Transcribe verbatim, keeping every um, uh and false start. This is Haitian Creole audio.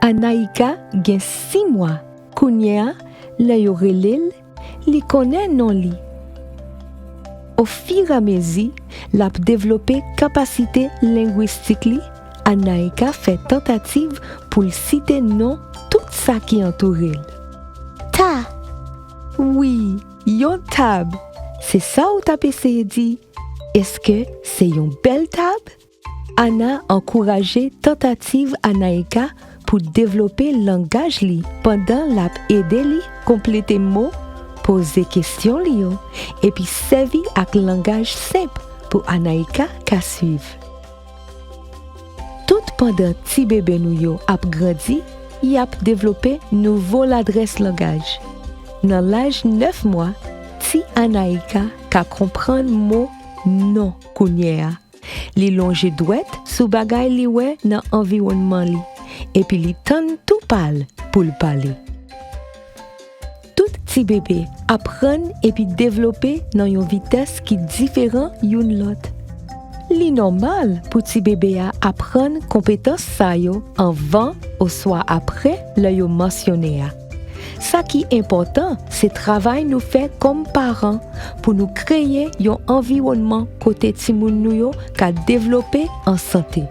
Anaïka gen sis mwa. Kounye a, lè yo rele l, li konnen non li. Ofiramezi l ap devlope kapasite lengwistik li, Anaïka fè tantativ pou l site non tout sa ki antoure l. Ta. Wi, yon tab. Se sa w t ap eseye di. Èske se yon bèl tab? Ana ankouraje tantativ Anaïka pou devlope langaj li pandan l ap ede li konplete mo, poze kesyon li yo, epi sèvi ak langaj senp pou Anaïka ka swiv. Tout pandan ti bebe nou yo ap grandi, y ap devlope nouvo ladrès langaj. Nan laj nèf mwa, ti Anaïka ka konprann mo non kounye a. Li lonje dwèt sou bagay li wè nan anviwònman li, epi li tann tou pa l pou l pale. Tout ti bebe aprann epi devlope nan yon vitès ki diferan youn lòt. Li nòmal pou ti bebe a aprann konpetans sa yo anvan oswa apre lè yo mansyone a. Sa ki enpòtan, se travay nou fè kòm paran pou nou kreye yon anviwònman kote timoun nou yo ka devlope an sante.